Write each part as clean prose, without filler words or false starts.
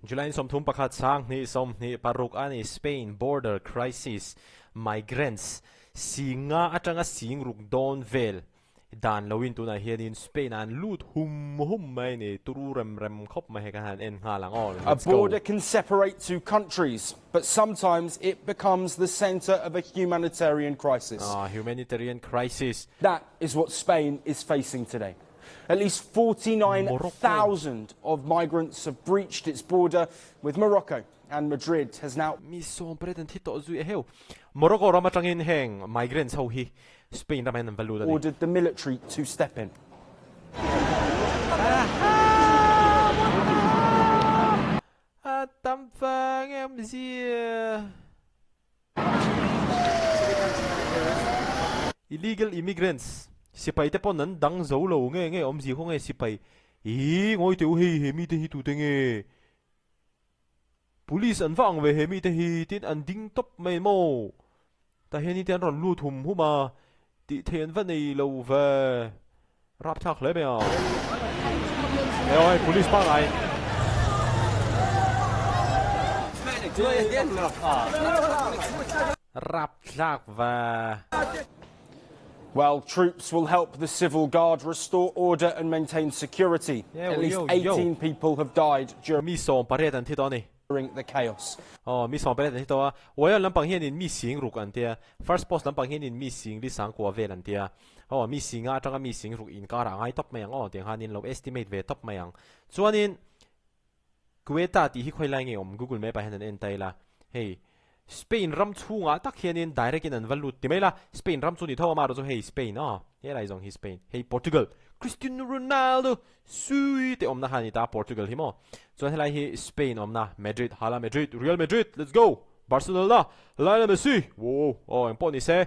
July 31 2026 a ni Spain border crisis migrants singa atanga singruk dawn vel dan loin tunah hianin Spain an lut hum hum mai ni turu rem rem khawp mai he kan han en nghal ang aw A let's go. border can separate two countries, but sometimes it becomes the center of a humanitarian crisis. Ah, humanitarian crisis. That is what Spain is facing today. At least Morocco. 49,000 of migrants have breached its border with Morocco, and Madrid has now Mi sawm pariat an thi tawh zui a heu. Morocco ram atangin heng migrants ho hi Spain ram hian an va lut a ni. ordered the military to step in. A tam vang em zia. Illegal immigrants sipai te pawn an dang zo lo nge nge awmzia khaw nge sipai ih ngawi teh u hei he mite hi tute nge police an va ang ve he mite hi tin an ding tawp mai maw tah hian in te an rawn lut hum hum a tih theih an va nei lo ve rapthlak hle mai a he aw hei police pangngai. Rapthlak ve. Well, troops will help the civil guard restore order and maintain security. Yeah, At least yo, yo. 18 people have died during Mi sawm pariat an thi tawh a ni. the chaos. Aw, mi sawm pariat an thi tawh a. Uaiawn lampang hianin mi sing ruk an tia. First post lampang hianin mi sing li sang kua vel an tia. Aw, mi singa atanga mi sing ruk inkar ah ngai tawp mai ang aw tiang khanin lo estimate ve tawp mai ang. Chuanin Quetta tih hi khawi lai nge awm Google Map ah hian an en ta ila. Hei, Spain ram chhungah tak hianin direct in an va lut ti mai la. Spain ram chu ni tho a mah erawh chu hei Spain aw, helai zawng hi Spain. Hei Portugal, Cristiano Ronaldo sui te awmna kha a ni ta Portugal hi maw. Chuan helai hi Spain awmna Madrid, Hala Madrid, Real Madrid, let's go! Barcelona, Lionel Messi, wow, aw engpawh ni se.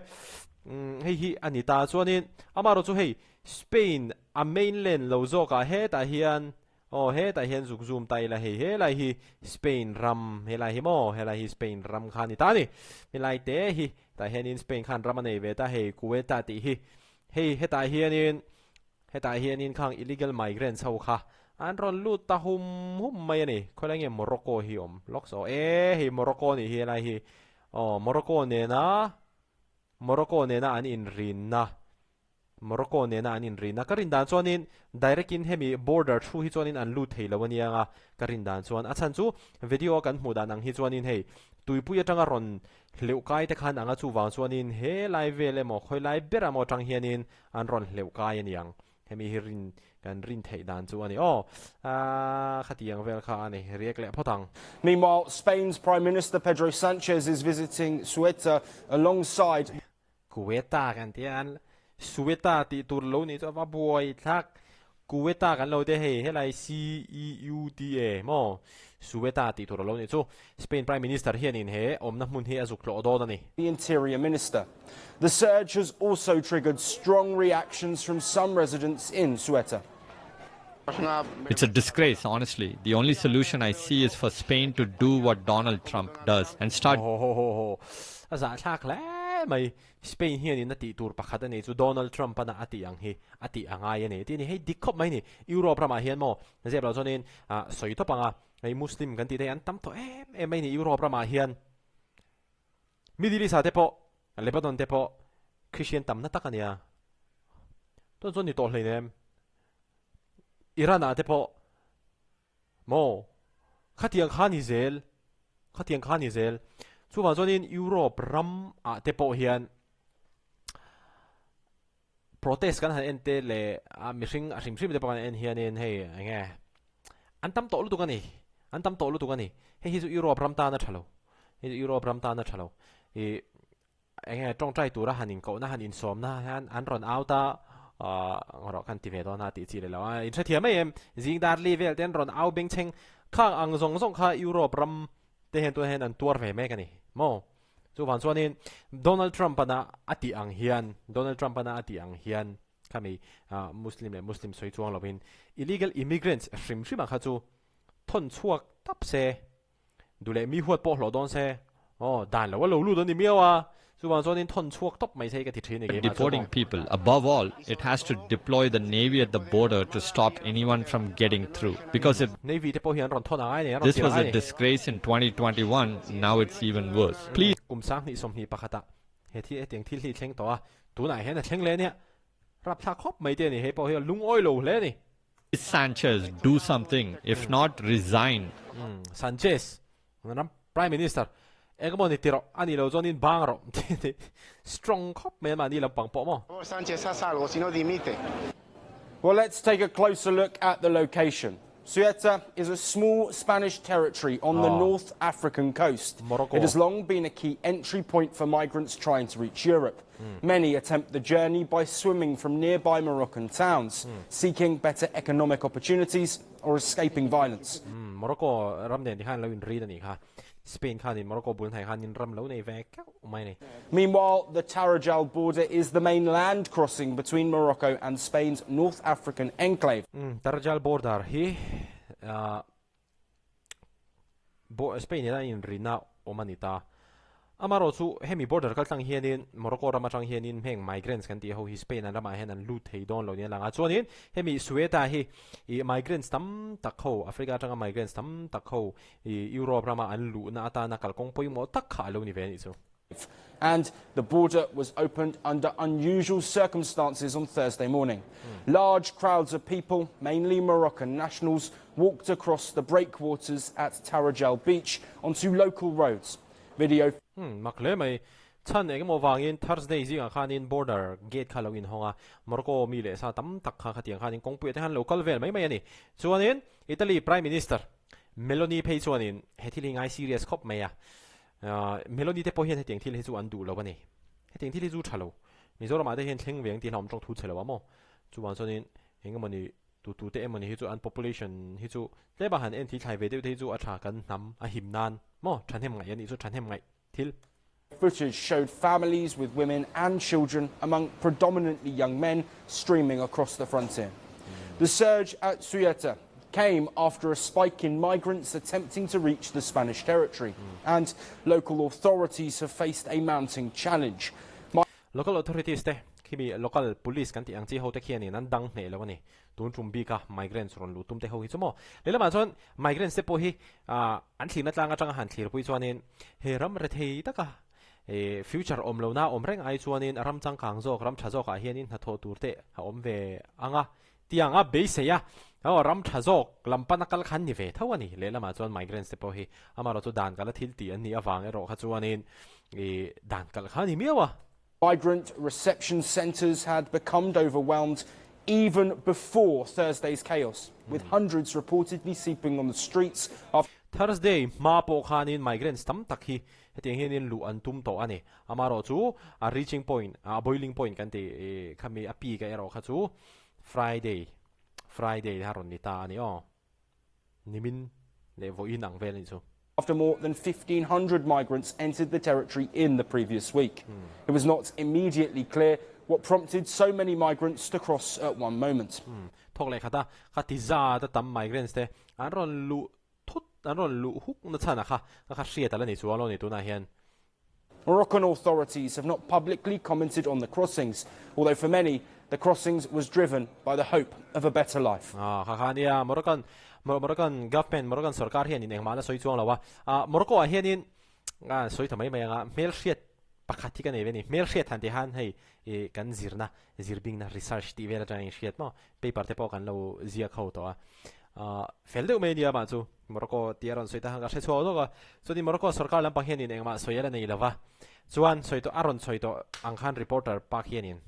Umm hei hi a ni ta chuanin amah erawh chu hei Spain a mainland lo zawkah hetah hian Aw hetah hian zuk zoom ta ila hei helai hi Spain ram helai hi maw helai hi Spain ram kha a ni ta a ni helai te hi tah hianin Spain khan ram a nei ve ta hei Ceuta tih hi hei hetah hianin hetah hianin khang illegal migrants ho kha an rawn lut ta hum hum mai a ni khawilai nge Morocco hi awm lawk saw e hei Morocco a nih hi helai hi aw Morocco nena Morocco nena an inrinna Morocco nena an inrin a, ka rin dan chuanin direct in hemi border thu hi chuanin an lut thei lo a nia nga, ka rin dan chuan a chhan chu video a kan hmuh dan ang hi chuanin hei tuipui atanga rawn hleuh kai te khan anga chuvang chuanin he lai vel emaw khawi lai ber emaw atang hianin an rawn hleuh kai a niang, hemi hi rin kan rin theih dan chu a ni aw, aaa khatiang vel kha a ni riak leh phawt ang. Meanwhile, Spain's Prime Minister Pedro Sanchez is visiting Ceuta alongside. Quetta kan ti a, an Sueta tih tur lo nih chu a va buai thlak. Quetta kan lo te hei helai C-E-U-T-A maw Sueta tih tur a lo nih chu. Spain Prime Minister hianin he awmna hmun hi a zuk tlawh dawn a ni. The Interior Minister. The surge has also triggered strong reactions from some residents in Ceuta. It's a disgrace, honestly. The only solution I see is for Spain to do what Donald Trump does and start. Ho ho ho ho. A zahthlak hle mai. Spain hianin a tih tur pakhat a ni chu Donald Trump ana a tih ang hi a tih a ngai a ni. Tih a ni hei dik khawp mai ni. Europe ramah hian maw zep lo chuanin sawi tawp ang a hei Muslim kan tih te hi an tam tawh em em mai ni Europe ramah hian. Middle East ah te pawh Lebanon te pawh Christian tamna tak a nia. Chuan chuan ni tawh hleinem. Iran ah te pawh maw khatiang kha ni zel khatiang kha ni zel chuvang chuanin Europe ram ah te pawh hian protest kan han en te leh a mihring a hrim hrim te pawh kan en hianin hei eng nge an tam tawh lutuk a ni an tam tawh lutuk a ni hei hi chu Europe ram tan a tha lo hei chu Europe ram tan a tha lo ih Eng nge tawngtai tura han inkohna han insawmna hian an rawn out a, aah rawh kan ti ve dawn a tih chi leh lo a, in hrethiam mai em? Zing dar li vel te an rawn au beng chheng khang ang zawng zawng kha Europe ram te hian tunah hian an tuar ve mek a ni maw? Chuvang chuanin Donald Trump ana a tih ang hian Donald Trump ana a tih ang hian khami Muslim leh Muslim sawi chuang lovin illegal immigrants hrim hrim ang kha chu thawn chhuak tap se, duh leh mi huat pawh hlawh dawn se. Aw, dan lo a lo lut a ni miau a, chuvang chuanin thawn chhuak tawp mai se hi ka ti thin i keimah chuan Deporting aw. people. Above all, it has to deploy the navy at the border to stop anyone from getting through. Because if Navy te pawh hi an rawn thawn a ngai a ni, an rawn this tir a was ngai a a ni. disgrace in 2021, now it's even worse. Please. Kum 2021 ah he thil hetiang thil hi thleng tawh a, tunah hian a thleng leh nia. Rapthlak khawp mai te a ni, hei pawh hi a lungawi lo hle a ni. Sanchez, do something, if not, resign. Sanchez, ram Prime Minister, engemaw ni ti rawh, a nih loh chuanin bang rawh ti strong khawp mai a mahni lampang pawh maw? Sanchez haz algo, si no dimite. Well, let's take a closer look at the location. Ceuta is a small Spanish territory on the North African coast. Morocco. It has long been a key entry point for migrants trying to reach Europe. Many attempt the journey by swimming from nearby Moroccan towns, seeking better economic opportunities or escaping violence. Morocco ram nen ti khan lo inrin a nih kha. Spain khanin Morocco bul hnai khanin ram lo nei ve keuh mai a ni. Meanwhile, the Tarajal border is the main land crossing between Morocco and Spain's North African enclave. Tarajal border hi Spain nena inrinna awm a ni ta. Amarawh chu hemi border kaltlang hianin Morocco ram atang hianin heng migrants kan tih ho hi Spain an ramah hian an lut thei dawn lo nia lang a. Chuanin hemi Ceuta hi ih migrants tam tak ho Africa atanga migrants tam tak ho ih Europe rama an luhna atana kalkawng pawimawh tak kha a lo ni ve a nih chu. And the border was opened under unusual circumstances on Thursday morning. Large crowds of people, mainly Moroccan nationals, walked across the breakwaters at Tarajal Beach onto local roads. Video Hmm, mak hle mai. Chhan engemaw vangin Thursday zingah khanin border gate kha lo inhawng a, Morocco mi leh sa tam tak kha khatiang khanin kawngpuiah te khan lo kal vel mai mai a ni. Chuanin Italy Prime Minister Meloni phei chuanin he thil hi ngai serious khawp mai a, Meloni te pawh hian hetiang thil hi chu an duh lo a ni. Hetiang thil hi chu tha lo. Mizoramah te hian thleng ve ang tih hlauhawm tawng thu chhe lo a maw? Chuvang chuanin engemawni tu tu te emawni hi chu an population hi chu tlem a han en thil thlai ve deuh te hi chu a tha kan hnam a him nan maw? Thahnem ngaih a nih chu thahnem ngaih thil. Footage showed families with women and children among predominantly young men streaming across the frontier. The surge at Ceuta came after a spike in migrants attempting to reach the Spanish territory, and local authorities have faced a mounting challenge. Local authorities te khimi local police kan tih ang chi ho te khianin an dang hneh lo a ni. Tun tum bika migrants rawn luh tum te ho hi chu maw. Lehlamah chuan migrants te pawh hi an thlirna tlang atanga han thlirpui chuanin he ram rethei taka future awm lohna awm reng ai chuanin ram changkang zawk ram tha zawkah hianin hnathawh tur te a awm ve ang a tiang a beisei a, aw ram tha zawk lam pana kal khan ni ve tho a ni. Lehlamah chuan migrants te pawh hi amaherawh chu dan kala thil tih an nih avang erawh kha chuanin ih dan kalh kha a ni miau a. Migrant reception centres had become overwhelmed even before Thursday's chaos, with hundreds reportedly sleeping on the streets after. Thursday hma pawh khanin migrants tam tak hi hetiang hianin luh an tum tawh a ni. Amaherawh chu a reaching point, a boiling point kan tih khami a peak erawh kha chu Friday, Friday a rawn ni ta a ni aw. Nimin leh vawiin ang vel a nih chu. After more than 1,500 migrants entered the territory in the previous week. It was not immediately clear what prompted so many migrants to cross at one moment. Thawk leh khat a, kha ti zat a tam migrants te an rawn luh thut, an rawn luh huk na chhan a kha, ka kha hriat a la ni chuang lo ni tunah hian. Moroccan authorities have not publicly commented on the crossings, although for many, the crossings was driven by the hope of a better life. Ah, kha kha nia, Moroccan, Moroccan government, Moroccan sarkar hianin engmah la sawi chuang lo a. Ah, Morocco ah hianin, ah, sawi tha mai mai anga, hmelhriat pakhat hi ka nei ve a ni. Hmelhriat han ti han hei, ih, kan zirna, zirbingna, research tih vel atangin hriat maw? Paper te pawh kan lo ziak ho tawh a. Ah, fel deuh mai a nia mah chu. Morocco tih a rawn sawi ta khan ka hre chhuak zawk a. Chuanin Morocco sorkar lampang hianin engmah sawi a la nei lo va. Chuan sawi tawh a rawn sawi tawh ang khan reporter pa khianin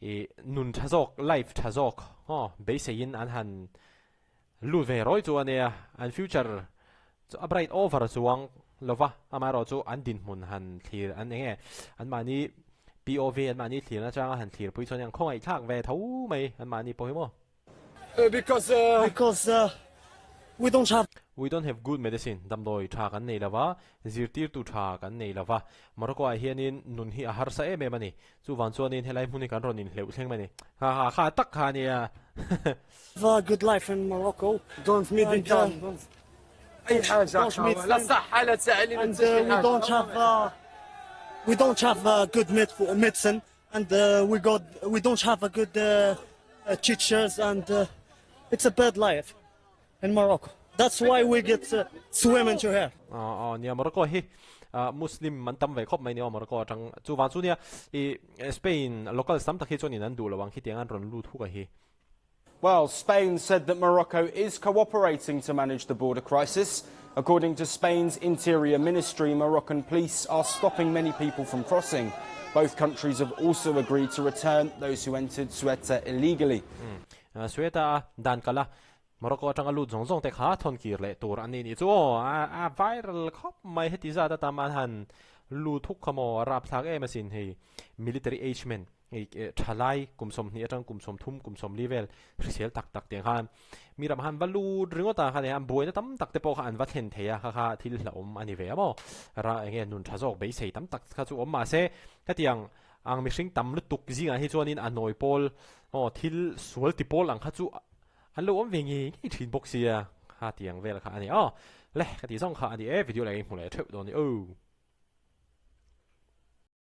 ih nun tha zawk, life tha zawk aw beiseiin an han lut ve rawi chu a nia. An future chu a bright over chuang lo va, amaherawh chu an dinhmun han thlir an eng nge anmahni POV anmahni thlirna atanga han thlirpui chuan an khawngaihthlak ve tho mai anmahni pawh hi maw. Because Because we don't have. We don't have good medicine, damdawi tha kan nei lova, zirtirtu tha kan nei lova. Morocco ah hianin nun hi a harsa em em a ni. Chuvang chuanin helai hmun hi kan rawn inhleuh thleng mai a ni. Ha ha kha tak kha a nia. Have a good life in Morocco. Don't need And, income. And we don't have we don't have good medicine and we got we don't have a good teachers and it's a bad life in Morocco. That's why we get swimming to here. Aw nia Morocco hi Muslim an tam ve khawp mai nia Morocco atang chuvang chu nia i Spain locals tam tak hi chuan in an duh lo ang khi tiang an rawn lut huk a hi. Well, Spain said that Morocco is cooperating to manage the border crisis. According to Spain's Interior Ministry, Moroccan police are stopping many people from crossing. Both countries have also agreed to return those who entered Ceuta illegally. Ceuta a dan kala Morocco atanga lut zawng zawng te kha thawn kir leh tur an ni nih chu aw a viral khawp mai heti zat a tam an han lut huk kha maw a rapthlak em asin hei military age men Hei thalai kum 20 atang kum 30 kum 40 vel hrisel tak tak tiang khan mi ram han va lut ringawt a khan an buaina tam tak te pawh kha an va thlen thei a kha kha thil hlauhawm a ni ve a maw ra enge nun tha zawk beisei tam tak kha chu awm mahse hetiang ang mihring tam lutuk zingah hi chuanin a nawi pawl aw thil sual ti pawl ang kha chu an lo awm ve ngei ngei thin bawk sia kha tiang vel kha a ni aw le ka tih zawng kha a ni e video leh hmu leh theuh dawn ni aw.